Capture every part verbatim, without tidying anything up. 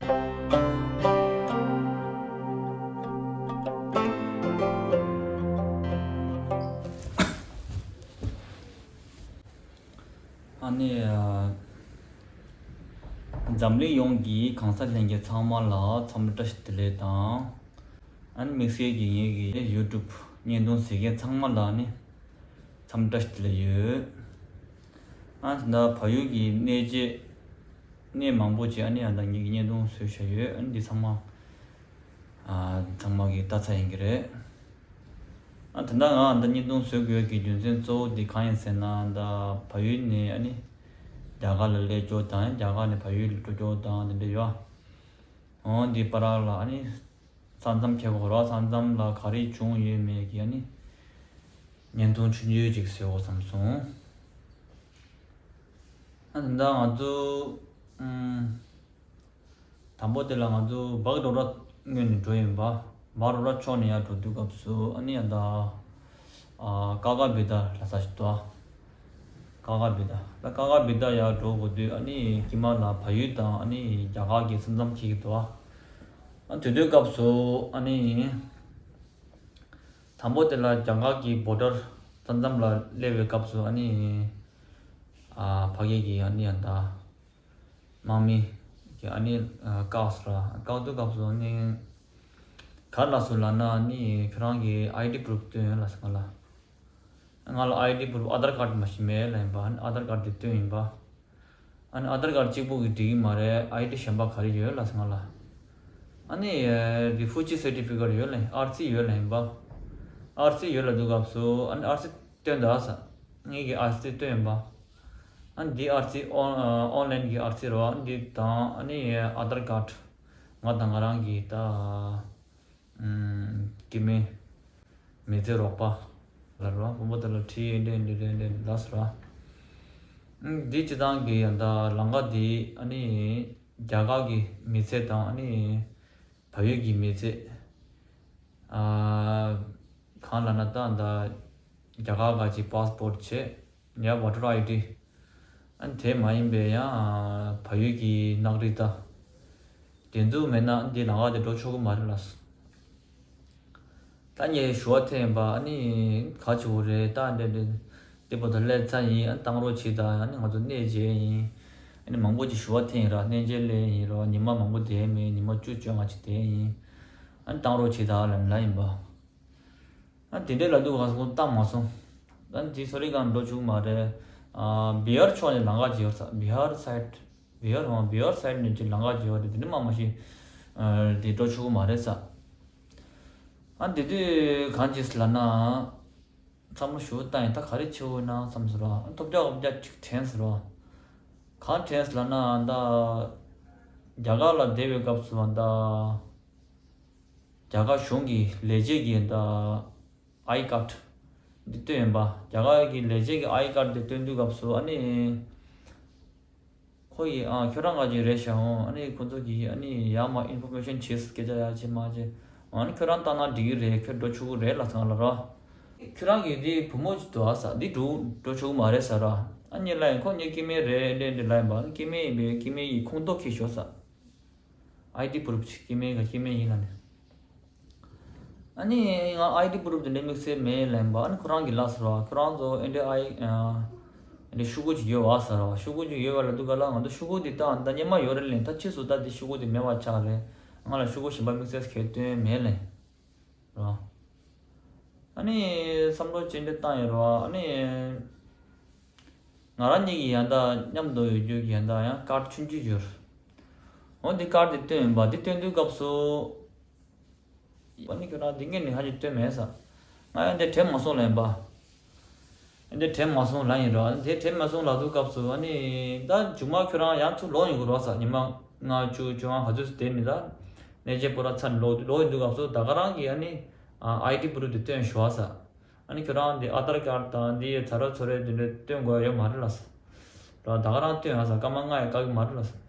ཨ་ནི་ཨ། འཛམ་གླིང་ཡོངས་ཀྱི་གང་ཟག་ལྷན་རྒྱས་ཚང་མ་ལ་འཚམས་འདྲི་བཀྲ་ཤིས་བདེ་ལེགས་དང་། ཨ་ནི་དམིགས་བསལ་གྱིས་ངེད་ཀྱི་ཡུ་ཊུབ་བརྙན་ཐུང་གཟིགས་མཁན་ཚང་མ་ལ་ནི་འཚམས་འདྲི་བཀྲ་ཤིས་བདེ་ལེགས་ཡོད། ཨ་ནི་ད་བལ་ཡུལ་གྱི་གནས་མཇལ་གནས་མང་པོ་ཅིག་ཨ་ནི་ཡང་ད་ངེད་ཀྱི་བརྙན་ཐུང་བཟོས་བཞག་ཡོད། ཨ་ནི་འདི་ཚང་མ་ཨ་ཚང་མ་གི་ལྟ་ཚར་ཡིན་གྱི་རེད། ཨ་ད་ལྟ་ང་འདི་བརྙན་ཐུང་བཟོ་དགོས་ཀྱི་རྒྱུ་མཚན་གཙོ་བོ་འདི་གང་ཡིན་ཟེར་ན། ད་བལ་ཡུལ་ནས་ཨ་ནི་རྒྱ་གར་ལ་སླེབས་ཕྱོགས་དང་རྒྱ་གར་ནས་བལ་ཡུལ་ལ་འགྲོ་ཕྱོགས་དང་དེ་འདྲ་ཡོད། འོ་འདི་བར་ལ་ཨ་ནི་ས་མཚམས་འཁེལ་དགོས་རེད། ས་མཚམས་ལ་ག་རེ་བྱུང་ཡོད་མེད་ཀྱི་ཨ་ནི་བརྙན་ཐུང་ཆུང་ཆུང་ཅིག་བཟོ་དགོས་བསམ་སོང་། ཨ་ད་ལྟ་ང་ཚོ་ཨམ། དང་པོ་དེ་ལ་ང་ཚོ་བག་རོ་ར་ངོས་ནས་འགྲོ་ཡིན་པ། བག་རོ་ར་ཕྱོགས་ནས་ཡར་འགྲོ་དུས་སྐབས་སུ་ཨ་ནི་ཡ་ད་ཨ་ཀ་ཀ་བི་ད་ལ་ས་ཞིག་འདུག་ཀ་ཀ་བི་ད། ད་ཀ་ཀ་བི་ད་ཡར་འགྲོ་དགོས་དུས་ཨ་ནི་དཀྱིལ་མ་ལ་བལ་ཡུལ་དང་ཨ་ནི་རྒྱ་གར་གྱི་ས་མཚམས་འཁེལ་གྱི་འདུག་ཨ་དེ་དུས་སྐབས་སུ་ཨ་ནི་དང་པོ་དེ་ལ་རྒྱ་གར་གྱི་བོར་ཌར་ས་མཚམས་ལ་སླེབས་པའི་སྐབས་སུ་ཨ་ནི་ཨ་ཕ་གི་གི་ཨ་ནི་ཡ་ད། དམག་མི་གིས་ཨ་ནི་ཨ་བཀག་སོང་ར། བཀག་དུས་སྐབས་སུ་ཨ་ནི་ག་རེ་ལབ་སོང་ལབ་ན། ཨ་ནི་ཁྱོད་རང་གི་ཨའི་ཌི་པུ་རུབ་སྟོན་ཡོད་ལབ་སོང་ང་ལ། ང་ལ་ཨའི་ཌི་པུ་རུབ་ཨ་དྷར་ཀར་མ་གཏོགས་མེད་ལབ་ཡིན་པ། ཨ་ནི་ཨ་དྷར་ཀར་དེ་སྟོན་ཡིན་པ། ཨ་ནི་ཨ་དྷར་ཀར་གཅིག་པོ་གིས་འགྲིག་གི་མ་རེད། ཨའི་ཌི་གཞན་པ་ག་རེ་ཡོད་ལབ་སོང་ང་ལ། ཨ་ནི་རི་ཕུ་ཇི་སར་ཊི་ཕི་ཀེཊ་ཡོད་ལབ། ཨར་སི་ཡོད་ལབ་ཡིན་པ། ཨར་སི་ཡོད་ལབ་དུས་སྐབས་སུ་ཨ་ནི་ཨར་སི་སྟོན་དང་ཟེར། ངེད་ཀྱིས་ཨར་སི་སྟོན་ཡིན་པ། ཨ་ནི་འདི་ཨར་སི་ཨོན་ཨོན་ལན་གྱི་ཨར་སི་རེད་པ། འདི་དང་ཨ་ནི་ཨ་དྷར་ཀར་ང་དང་ང་རང་གི་ད་ཨམ་སྐྱེ་དམན་མི་ཚེ་རོགས་པ་ལ་རེད་པ། དཔོན་པོ་དེ་ལ་ཁྲིད་འདྲ་འདྲ་འདྲ་འདྲ་ལབ་སོང་ར། ཨམ་འདི་སྤྱིར་བཏང་གི་ཡང་ད་ལམ་ཁ་འདི་ཨ་ནི་རྒྱ་གར་གྱི་མི་ཚེ་དང་ཨ་ནི་བལ་ཡུལ་གྱི་མི་ཚེ། ཨ། གང་ལབ་ན་ད་ད་རྒྱ་གར་ག་ཅིག་པཱ་སི་པོར་ཊི་བྱས། ཡང་བོ་ཊར་ཨའི་ཌི། ཨ་ནི་དེ་མ་ཡིན་པའི་ཡང་བལ་ཡུལ་གྱི་ནག་རིགས་ད། དེ་ཚོ་མེད་ན་འདི་ལམ་ཁ་དེ་འགྲོ་ཆོག་གི་མ་རེད་ལབ། ད་ངས་ཞུ་བ་འཐེན་པ་ཨ་ནི་ག་ཅིག་པོ་རེད། ད་འདྲ་འདྲ་འདི་པོ་ད་སླེབས་ཚར་ཡིན། ཨ་ནི་བཏང་རོགས་བྱེད་ད། ཨ་ནི་ང་ཚོ་གནས་མཇལ་ཡིན། ཨ་ནི་མང་པོ་ཅིག་ཞུ་བ་འཐེན་ཡིན་ར། གནས་མཇལ་སླེབས་ཡིན་ར། ཉི་མ་མང་པོ་བསྡད་མེད། ཉི་མ་བཅུ་བཅོ་ལྔ་ཅིག་བསྡད་ཡིན། ཨ་ནི་བཏང་རོགས་བྱེད་ད་ལབ་ལབ་ཡིན་པ། ཨ་དེ་འདྲའི་ལབ་དུས་ག་སོང་བཏང་མ་སོང་། ཨ་དེ་སོ་རི་གང་འགྲོ་བཅུག་མ་རེད། ཨ་བི་ཧར་ཕྱོགས་ནས་ལམ་ཁ་བརྗེ་བ་ས། བི་ཧར་སའིཌ། བི་ཧར་འོང་། བི་ཧར་སའིཌ་ནས་ཅིག་ལམ་ཁ་བརྗེ་བ་རེད། དེ་འདྲ་མ་མ་ཤེས། ཨ་དེ་འགྲོ་བཅུག་མ་རེད་ས། ཨ་དེ་དུས་གང་བྱས་ལབ་ན། བསམ་བློ་ཞུ་བཏང་ཡིན། ད་ག་རེ་བྱེད་འོས་ན་བསམ་སོང་ར། ཨ་ཐོབ་རྒྱག་འོབ་རྒྱག་ཅིག་དྲན་སོང་ར། གང་དྲན་སོང་ལབ་ན་ད། རྒྱ་གར་ལ་བསྡད་པའི་སྐབས་སུ་ད། རྒྱ་གར་གཞུང་གི་ལས་བྱེད་ཀྱི་ད་ཨའི་ཀར་འདི་སྟོན་ཡིན་པ། རྒྱ་གར་གྱི་ལས་བྱེད་ཀྱི་ཨའི་ཀར་འདི་སྟོན་དུས་སྐབས་སུ་ཨ་ནི་ཁོ་ཡིས་ཨ་ཁྱོད་རང་ག་ཅིག་རེད་ཤག་འོང་། ཨ་ནི་ཁོ་ཚོ་གིས་ཨ་ནི་ཡར་མར་ཨིན་ཕོར་མེ་ཤན་བྱས། སྐད་ཆ་ཡར་བྱས་མར་བྱས། ཨ་ནི་ཁྱོད་རང་བཏང་ན་འགྲིག་གི་རེད། ཁྱོད་འགྲོ་ཆོག་གི་རེད་ལབ་སོང་ང་ལ་ར། ཁྱོད་རང་གི་འདི་བུ་མོ་ཅིག་འདུག་ཨ་ས། འདི་འགྲོ་འགྲོ་ཆོག་གི་མ་རེད་ས་ར། ཨ་ནི་ལབ་ཡིན། ཁོ་ངའི་སྐྱེ་དམན་རེད་འདྲ་འདྲ་ལབ་ཡིན་པ། ཨ་ནི་སྐྱེ་དམན་ཡིན་པས་སྐྱེ་དམན་གྱི་ཁོངས་གཏོགས་འཁྱེར་ཤོག་ས། ཨའི་ཌི་པུ་རུབ་ཅིག་སྐྱེ་དམན་ག་སྐྱེ་དམན་ཡིན་ལབ་ནས། ཨ་ནི་ང་ཨའི་ཌི་པུ་རུབ་དེ་འདྲ་དམིགས་བསལ་མེད་ལབ་པ། ཨ་ནི་ཁོ་རང་གིས་ལབ་སོང་ར། ཁྱོད་རང་ཚོ་ཨེ་འདྲ་ཨའི་ཨ་འདྲ་ཤོག་གུ་ཅིག་ཡོད་པ་ཟེར་ར། ཤོག་གུ་ཅིག་ཡོད་པ་ལབ་དུས་ག་ལ་ང་ཚོ་ཤོག་གུ་དེ་ད་ད་སྔོན་མ་ཡོད་རེད་ལབ། ད་ཕྱིས་སུ་ད་དེ་ཤོག་གུ་དེ་མེད་པ་ཆགས་རེད། ང་ལ་ཤོག་གུ་གཞན་པ་དམིགས་བསལ་གྱི་སྟོན་མེད་ལབ་ར། ཨ་ནི་བསམ་བློ་ཅི་འདྲ་བཏང་ཡོད་ར། ཨ་ནི་ང་རང་གཉིས་ཀྱི་ཡང་ད་མཉམ་དུ་ཡོད་རྒྱུ་གི་ཡང་ད་ཡང་ཀར་ཆུང་ཆུང་ཡོད་རེད། འོ་འདི་ཀར་དེ་སྟོན་ཡིན་པ། འདི་སྟོན་དུས་སྐབས་སུ། ཨ་ནི་ཁྱོད་རང་འདི་སྔོན་ནས་ཧ་ཅང་སྟོན་མེད་ས། ང་ཡང་འདི་དྲན་མ་སོང་ལབ་ཡིན་པ། འདི་དྲན་མ་སོང་ལབ་ཡིན་ར། དེ་དྲན་མ་སོང་ལབ་དུས་སྐབས་སུ་ཨ་ནི་ད་མཇུག་མ་ཁྱོད་རང་ཡང་ཚུར་ལོག་ཡོང་གི་རེད་ས། ཉི་མ་ལྔ་བཅུ་བཅོ་ལྔ་ག་ཚོད་བསྡད་ནས་ད་གནས་མཇལ་སྤོ་ར་ཚར་ནས་ལོག་ལོག་ཡོང་དུས་སྐབས་སུ་ད་ག་རང་གི་ཨ་ནི་ཨའི་ཌི་པུ་རུབ་དེ་སྟོན་ཤོག་ས། ཨ་ནི་ཁྱོད་རང་འདི་ཨ་དྷར་ཀར་དང་འདི་ཚ་ར་ཚོ་རེ་འདི་འདྲ་སྟོན་དགོས་ཡོད་མ་རེད་ལབ་སོང་། ར་ད་ག་རང་སྟོན་ཡ་ས་སྐར་མ་ལྔ་ཡང་བཀག་གི་མ་རེད་ལབ་སོང་།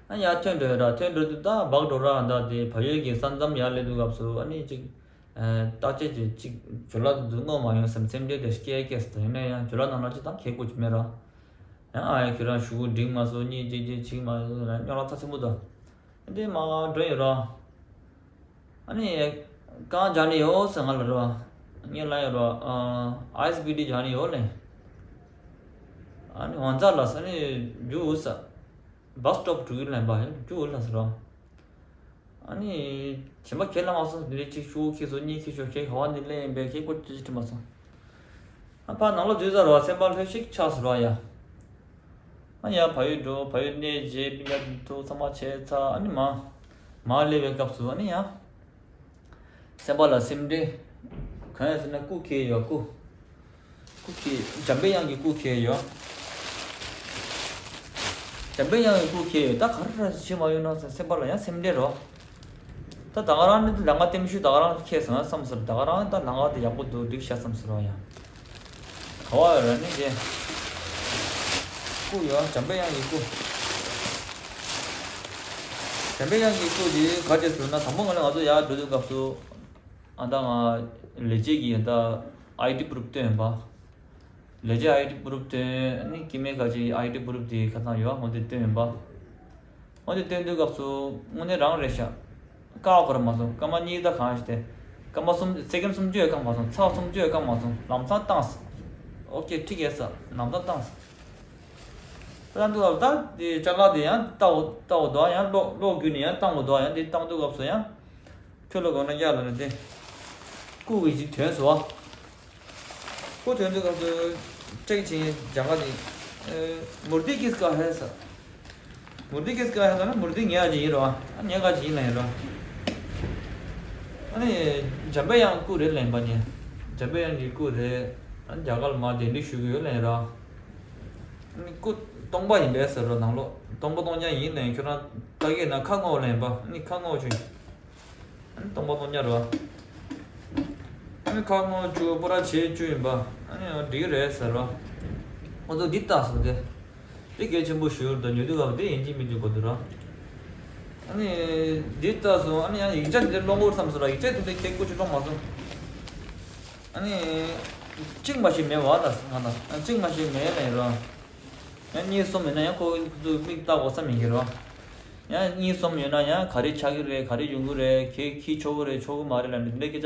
ཨ་ཡར་ཐོན་འགྲོ་ཡ་ར། ཐོན་འགྲོ་དུས་ད་བག་འགྲོ་ར། ད་དེ་བལ་ཡུལ་གྱི་ས་མཚམས་ཡར་སླེབས་དུས་སྐབས་སུ་ཨ་ནི་ཅིག་ཨ་བརྟག་དཔྱད་ཅིག་ཅིག་ཇོ་ལ་དེ་ཚོ་བསྔོ་མ་ཡོང་བསམ་སེམས་ཁྲལ་དེ་སྐྱེ་སྐྱེས་སོང་། ཡིན་ན་ཡང་ཇོ་ལ་ནང་ལ་ཅིག་ད་ཁེ་གོ་ཅིག་མེད་ར། ཡང་ཨ་ཡ་ཁྱོད་རང་ཞུ་སྒོ་འགྲིག་མ་སོང་གཉིས་གཅིག་གཅིག་གཅིག་མ་སོང་ལ་རྙོག་ལ་ཚ་ཆེན་པོ་དང་། འདི་མ་འགྲོ་ཡོད་ར། ཨ་ནི་རྐང་རྒྱག་ནི་ཡོད་ཟེར་ང་ལ་ར། ངས་ལ་ཡོད་ར། ཨ་ཨའི་སི་བི་ཌི་རྒྱག་ནི་ཡོད་ལེ། ཨ་ནི་ཝང་ཙ་ལ་ས་ནི་རྒྱུ་འུ་ས། བྷ་སི་སི་ཊོབ་འགྲོ་གི་ལེན་པ་ཡོད་རྒྱུ་འུ་ལ་ས་ར། ཨ་ནི། གཞན་པ་ཁས་ལེན་མ་སོང་འདི་འདྲའི་གཅིག་ཤུ་ཁྱེད་ཚོ་གཉིས་ཁྱེད་ཤོག་ཁྱེད་ག་བ་ནས་ལེན་པའི་ཁྱེད་སྐོར་ཅི་ཅི་དྲན་མ་སོང་། ཨ་ཕ་ནང་ལོགས་འཛུལ་ཚར་བ་སེམས་པ་ལྷོད་ཤིག་ཆགས་སོང་ར་ཡ། ཨ་ཡ་ཕ་ཡུལ་འགྲོ་ཕ་ཡུལ་གནས་རྗེས་སྤུན་ཀྱག་ཐུག་ཚང་མ་བྱས་ཚར་ཨ་ནི་མ། མ་སླེབས་པའི་སྐབས་སུ་ཨ་ནི་ཡ། སེམས་པ་ལ་སེམས་ཁྲལ། གང་ཡིན་ཟེར་ན་སྐུ་འཁེལ་ཡོད་སྐུ། སྐུ་འཁེལ་འཇམ་པའི་དབྱངས་ཀྱི་སྐུ་འཁེལ་ཡོད། འཇམ་པའི་དབྱངས་ཀྱི་སྐུ་འཁེལ་ཡོད་ད་ག་རེ་རེ་བྱེད་མ་ཡོད་ན་སེམས་པ་ལ་ཡང་སེམས་ཁྲལ་རོ། ད་ད་ག་རང་ནི་ལ་ང་ལྟེམ་ཤུ་ད་ག་རང་འཁེལ་སོང་ན་བསམ་ཟེར་ད་ག་རང་ད་ལ་ང་དེ་ཡག་པོ་འདུག་འགྲིག་ཤག་བསམ་ཟེར་བ་ཡང་། ག་བ་ཡོད་ར་ནི་དེ། སྐུ་ཡོད་འཇམ་པའི་དབྱངས་ཀྱི་སྐུ། འཇམ་པའི་དབྱངས་ཀྱི་སྐུ་དེ་ག་རེ་ཟེར་ན་དང་པོ་ང་ལ་ང་ཚོ་ཡར་འགྲོ་དུས་སྐབས་སུ། ཨ་ད་ང་ལས་བྱེད་ཀྱི་ཨ་ད་ཨའི་ཌི་པུ་རུབ་སྟོན་ཡིན་པ། ལས་བྱེད་ཨའི་ཌི་པུ་རུབ་སྟོན་ཨ་ནི་སྐྱེ་དམན་ཁ་ཅིག་ཨའི་ཌི་པུ་རུབ་དེ་ཁ་ཚང་ཡོད་འོ་དེ་སྟོན་ཡིན་པ། འོ་དེ་སྟོན་དུས་སྐབས་སུ་དངོས་གནས་རང་རེད་ཤག་བཀག་དགོས་ར་མ་སོང་སྐར་མ་གཉིས་ད་གང་ཞིག་དེ། སྐར་མ་གསུམ་སེ་ཀན་སུམ་ཅུ་ཡོད་ཀ་མ་སོང་ཚག་སུམ་ཅུ་ཡོད་ཀ་མ་སོང་ལམ་སང་བཏང་སོང་། ཨོ་ཀེ་ཁྲིག་ཡས་ས་ལམ་སང་བཏང་སོང་། ད་འདུག་ད་དེ་ཅ་ལག་དེ་ཡང་ལྟ་འོ་ལྟ་འོ་དོ་ཡང་གློག་གློག་བརྒྱུད་ནས་ཡང་བཏང་འོ་དོ་ཡང་དེ་བཏང་དུས་སྐབས་སུ་ཡང་། ཁྱོད་ལ་དགོས་ན་གཡར་ལ་ནི་དེ། སྐུ་གི་ཅིག་ཐོན་སོང་བ། སྐུ་ཐོན་དུས་སྐབས་སུ་ཀྲེག་ཅིག་ཡིན་ལྗང་ཁ་ཅིག་མུར་ཏི་ཀིས་ཀ་ཧེ་ས། མུར་ཏི་ཀིས་ཀ་ཧེ་ས་ན་མུར་ཏི་ངའི་ཨ་ཅིག་ཡིན་རོ་ཨ་ངའི་ཀ་ཅིག་ཡིན་ལ་ཡིན་རོ། ཨ་ནི་འཇམ་པའི་དབྱངས་སྐུ་རེད་ལེན་པ་ནི། འཇམ་པའི་དབྱངས་ཀྱི་སྐུ་རེད། ཨ་ནི་རྒྱ་གར་ལ་མ་གདན་འདྲེན་ཞུ་གི་ཡོད་ལེན་རོ། ཨ་ནི་སྐུ་སྟོང་པ་ཡིན་པས་ཟེར་རོ་ནང་ལོགས་སྟོང་པ་སྟོང་རྐྱང་ཡིན་ལེན་ཁྱོད་རང་ལྟ་གི་ན་ཁ་སྔོ་ལེན་པ་ཨ་ནི་ཁ་སྔོ་ཆུ། ཨ་ནི་སྟོང་པ་སྟོང་རྐྱང་རེད་བ། ཨ་ནི་ཁ་སྔོ་བཅུ་པོ་ར་བྱེད་བཅུ་ཡིན་པ། ཨ་ནི་འགྲིག་གི་རེད་ཟེར་བ། ཁོ་ཚོ་འདི་ལྟ་སོང་སྟེ། འདི་གལ་ཆེན་པོ་ཞུ་ཡོད་དོ་ཉོ་དུས་སྐབས་འདི་ཡིན་གཅིག་མིན་གཅིག་གོ་དུས་ར། ཨ་ནི། འདི་ལྟ་སོང་ཨ་ནི་ཡང་ཡིག་ཆ་འདི་ལོག་འོར་བསམ་སོང་ར་ཡིག་ཆ་འདི་འདྲ་ཁྱེད་ཀོ་ཅིག་ལོག་མ་སོང་། ཨ་ནི། གཅིག་མ་ཞིག་མེད་བ་ལ་སོང་ང་ལ་ཨ་གཅིག་མ་ཞིག་མེད་ལ་ཡིན་ར། ཡང་གཉིས་གསུམ་ཡོད་ན་ཡང་ཁོ་ཚོས་མིག་ལྟ་དགོས་ས་མི་འགྱུར་བ། ཡང་གཉིས་གསུམ་ཡོད་ན་ཡང་ག་རེ་ཆགས་ཀྱི་རེད་ག་རེ་ཡོང་གི་རེད་ཁྱེད་ཁྱི་ཆོག་གི་རེད་ཆོག་གི་མ་རེད་ལབ་ནས་འདི་འདྲའི་སྐད་ཆ་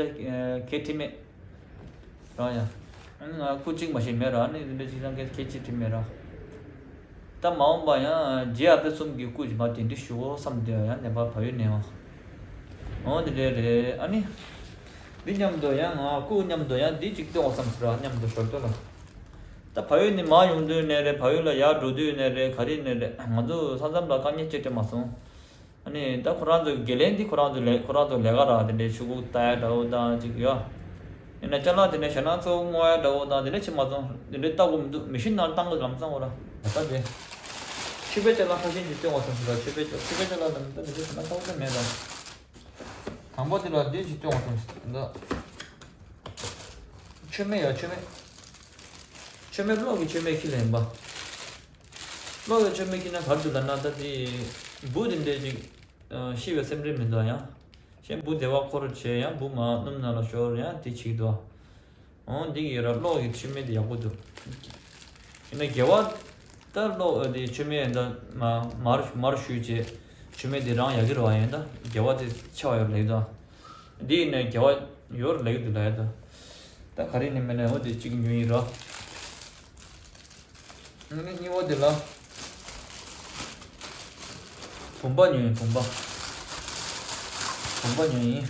གལ་ཁྲི་མེད། རང་ཡང་། ཨ་ནི་ང་སྐུ་གཅིག་མ་ཞིག་མེད་ར་ཨ་ནི་འདི་འདྲའི་ཅིག་རང་སྐད་ཁྱེད་ཅིག་དྲིས་མེད་ར། ད་མ་འོངས་པ་ཡང་རྗེ་ཨ་པེ་གསུམ་གྱི་སྐུ་མ་དེ་འདྲི་ཞུ་འོ་བསམ་དེ་ཡང་ནད་པ་བ་ཡོད་ནས་འོ། འོ་འདི་འདྲའི་རེད་ཨ་ནི། འདི་མཉམ་དུ་ཡང་ང་སྐུ་མཉམ་དུ་ཡང་འདི་གཅིག་སྟོན་འོ་བསམ་ཟེར་ར་མཉམ་དུ་ཞོར་དུ་ལ། ད་བ་ཡོད་ནི་མ་ཡོང་དུས་ནས་རེད་བ་ཡོད་ལ་ཡར་འགྲོ་དུས་ནས་རེད་ག་རེ་ནས་རེད་ང་ཚོ་ས་མཚམས་ལ་དཀའ་ངལ་ཅི་སྤྲད་མ་སོང་། ཨ་ནི་ད་ཁོ་རང་ཚོའི་དགེ་ལས་འདི་ཁོ་རང་ཚོའི་ལས་ཁོ་རང་ཚོའི་ལས་ཀ་ར་དེ་འདྲའི་ཆུ་ཁུག་ལྟ་ཡ་འདྲ་བོ་དང་ཅིག་ཡོད། ཡིན་ན་ཅ་ལག་དེ་འདྲའི་ཞེ་ནང་ཚོ་བརྔོ་ཡ་འདྲ་བོ་དང་དེ་འདྲ་ཅིག་མ་བཙོང་དེ་འདྲའི་ལྟ་དགོས་མི་འདུག་མི་ཤིན་ནང་བཏང་དགོས་ལམ་སང་འོ་ར་ད་ལྟ་དེ། ཆུ་བེད་ཅ་ལག་ཁ་ཤས་ཅིག་སྟོན་འོ་ཐོན་སོང་ར་ཆུ་བེད་ཅ་ཆུ་བེད་ཅ་ལག་ལ་མི་ལྟ་དེ་འདྲའི་ཞེ་ན་ལྟ་བ་ཅིག་མེད་ད། དང་པོ་དེ་ལ་འདི་ཅིག་སྟོན་འོ་ཐོན་སོང་ད། མཆོད་མེ་ཡ་མཆོད་མེ། མཆོད་མེ་གློག་གི་མཆོད་མེ་ཁྱི་ལ་ཡིན་པ། གློག་གི་མཆོད་མེ་ཁྱི་ན་གར་དུ་ལ་ན་ད་དེ། འབུ་དེ་འདྲས་ཅིག་ཤི་བའི་སེམས་ཁྲལ་མི་འདུག་ཡང་། གཞན་འབུ་བདེ་བ་འཁོར་བྱས་ཡང་འབུ་མ་སྣུམ་ནང་ལ་ཤོར་ཡང་དེ་ཆིག་འདུག་འོང་འདི་གི་ར་གློག་གི་མཆོད་མེ་དེ་ཡག་པོ་འདུག་ཡིན་ན་དགེ་བ། ད་གློག་དེ་མཆོད་མེ་ད་མ་མར་མར་ཞུས་བྱས། མཆོད་མེ་དེ་རང་ཡག་གི་ར་བ་ཡིན་ད་དགེ་བ་དེ་ཆེ་བ་ཡོད་ལེགས་དང་། འདི་ཡིན་ན་དགེ་བ་ཡོད་ལེགས་འདུག་ལ་ཡ་ད། ད་ག་རེ་ནི་མེད་ན་འོ་དེ་གཅིག་ཉོས་ཡིན་ར། ཨ་ནི་གཉིས་པ་དེ་ལ། བུམ་པ་ཉོས་ཡིན་བུམ་པ། བུམ་པ་ཉོས་ཡིན།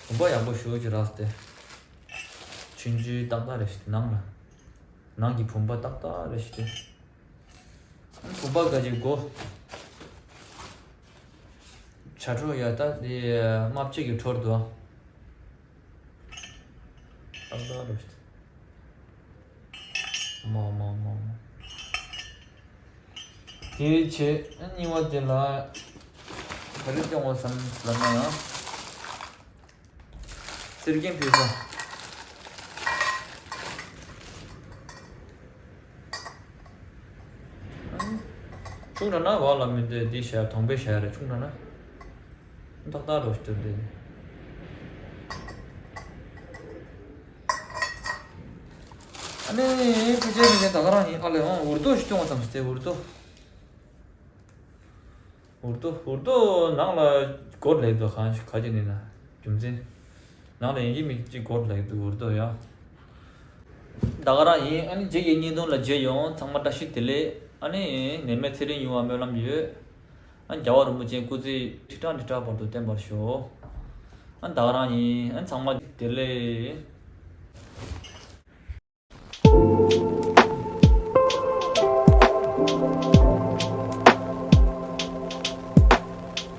བུམ་པ་ཡག་པོ་ཞེ་ཅིག་རག་སྟེ། ཆུང་ཆུང་ཏག་ཏག་རེད་ཤག་ནང་ལ། ནང་གི་བུམ་པ་ཏག་ཏག་རེད་ཤག་སྟེ། བུམ་པ་ག་ཅིག་དགོས། བྱ་འཕྲོ་ཡ་ད་དེ་རྨ་བྱའི་གི་འཕྲོར་དུ། ཏག་ཏག་རེད། མོ་མོ་མོ་མོ། དེའི་ཆེད་གཉིས་པ་དེ་ལ་ག་རེ་སྟོན་དགོས་བསམ་ལབ་ན་ཡང་། གསེར་སྐྱེམས་ཕུལ་ས། ཆུང་དྲགས་ན་བག་ལ་མི་འདོད་འདི་བྱ་དང་པོའི་བྱ་རེད་ཆུང་དྲགས་ན། ཏག་ཏག་རོ་ཞིག་ཏུ་འདི་ནི། ཨ་ནི་ཕལ་ཆེར་ནི་ད་ག་རང་ཡིན། ཨ་ལས་འོང་འུར་རྡོ་ཞིག་སྐྱོང་བ་ཙམ་ཟེར། འུར་རྡོ། འུར་རྡོ་འུར་རྡོ་ནང་ལ་སྒོར་ལེགས་འདུག་གང་ཞིག་ག་ཅི་ནི་ན། རྒྱུ་མཚན། ནང་ལ་ཡིན་གྱི་མིན་གྱི་སྒོར་ལེགས་འདུག་འུར་རྡོ་ཡ། ད་ག་རང་ཡིན། ཨ་ནི་རྗེས་ཀྱི་བརྙན་ཐུང་ལ་མཇལ་ཡོང་། ཚང་མ་བཀྲ་ཤིས་བདེ་ལེགས། ཨ་ནི་ནད་མེད་ཚེ་རིང་ཡོང་བ་སྨོན་ལམ་ཡོད། ཨ་རྒྱལ་བ་རིན་པོ་ཆེ་སྐུ་ཚེ་ཁྲི་ཕྲག་ཁྲི་ཕྲག་བར་དུ་བརྟན་པར་ཤོག་ཨ་ད་ག་རང་ཡིན། ཨ་ཚང་མ་བདེ་ལེགས།